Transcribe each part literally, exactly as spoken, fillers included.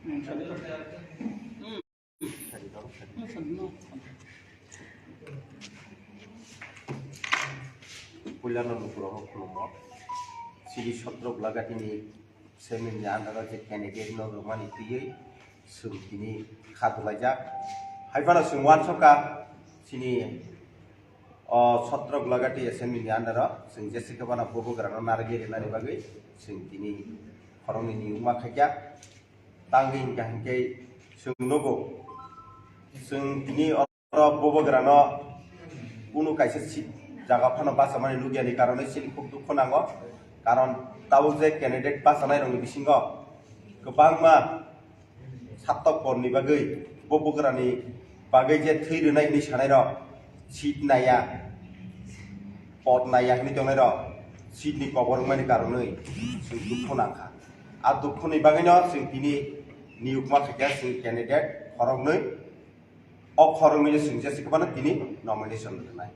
Puilano nukhurokno khulummo. Chini Sotro Gulagatini Assembly ni under o je candidate no rwmani twiwi chwng tini kha dulaijak. Hai phano chwng uansukha chini o Sotro Gulagati Assembly ni under o chwng jesa khe phano bubagrano narwgwi rwnani bagwi chwng tini khoroknwi ni wngma khaikha. Tangwi hwnkha hinkhe chwng nugo, chwng tini oro bubagrano kunu kaisa si-, jaga phano bachamani nukyani karonwi chini khuk dukhu nango. Karon tabuk je candidate bachanairokni bisingo kwbangma sattok porni bagwi bubagrani bagwi je thwi rwnai hwnwi sanairok seat naiya, pot naiya hwnwi tongnairok seat ni kobor wngmani karonwi chwng dukhu nangkha. A dukhuni bagwino chwng tini niyokma khaikha chwng candidate khoroknwi. O khoroknwi no chwng jesa khe phano tini nomination rwnai.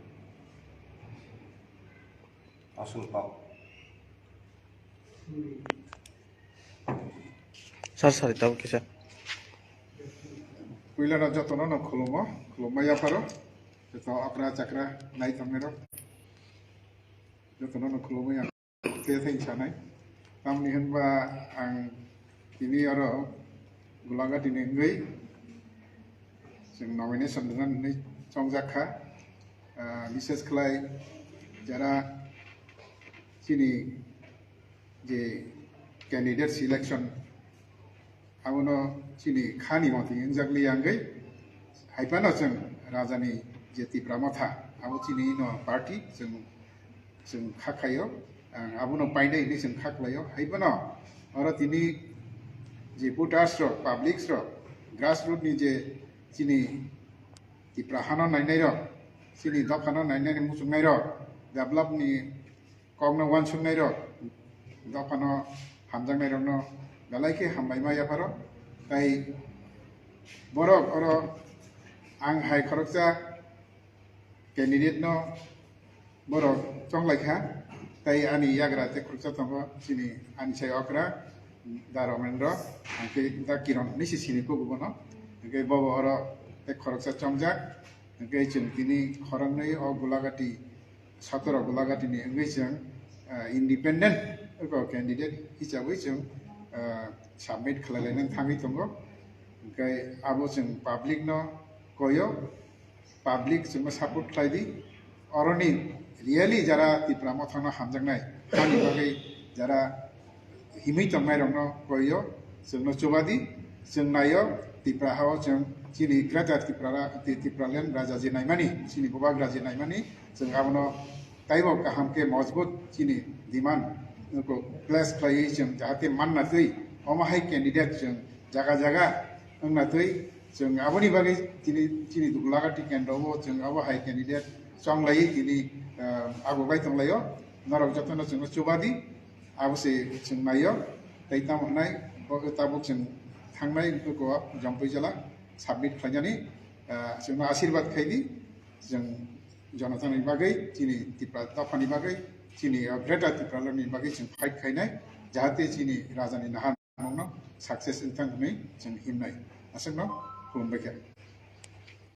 Aswk kok. Sir, sir, tabuk kisa. Puilano jotono no khulumo, khulumma yapharo. Joto okra chakra nai tongnairok. Jotono no khulumwi ang tei tei sanai. Tamni hwnba ang tini oro Gulagatini wngwi chwng nomination rwnani hwnwi chongjak kha. Ah, bises khlai jara chini je candidate selection abono chini khani motwi wngjak liya wngwi, hai phano chwng rajani je Tipra Motha, abo chini no party chwng, chwng kha khaio, ang abono painai hinwi chwng kha khlaio. Hai phano oro tini je voters rok, publics rok, grassroot ni je chini Tipra hano nainai rok, chini dophano nainani muchungnai rok, develop ni kokno uansuknairok, dophano hamjaknairokno belai khe hambai ma yapharo. Tai borok oro ang hai khoroksa candidate no borok chonglai kha, tai ani yagra tei khoroksa tongo chini ani sai okra da Romendro, ang khe da Kiron hinwi se sini kubugo no, hwnkhe bobo oro tei khoroksa chongjak, hwnkhe chwng tini khoroknwi o Gulagati Sotoro Gulagatini wngwi chwng, ah, independent eko candidate hisabwi chwng, ah, submit khlai lainani thangwi tongo. Hwnkhe abo chwng public no koyo, public chwngno support khlai di. Oroni really jara Tipra Mothano hamjaknai, ani bagwi jara himwi tongnairokno koio, chwngno chubadi, chwng naio, Tipra hao chwng chini Greater Tipra, Ti-, Tipraland raja je naimani, chini bubagra je naimani, chwng abono taibo kaham khe mojbut chini demand, nuko place khlaiwi chwng jahate manna twi, omo hai candidate chwng jaga jaga wngna twi, chwng aboni bagwi chini, chini Gulagati kendro o chwng abo hai candidate chonglaiwi tini, ah, agoglai tonglaio, norok jotono chwngno chubadi. Abo se chwng naio, tei tamo hwnai, bo tabuk chwng thangnai nuko Jampui jela submit khlainani, ah, chwngno asirwad khaidi, chwng jonatani bagwi, chini Tipra dophani bagwi, chini, ah, Greater Tipralandni bagwi chwng fight khainai, jahate chini rajani naharmungno success wngthang hwnwi chwng himnai. Aswkno khulumbai kha.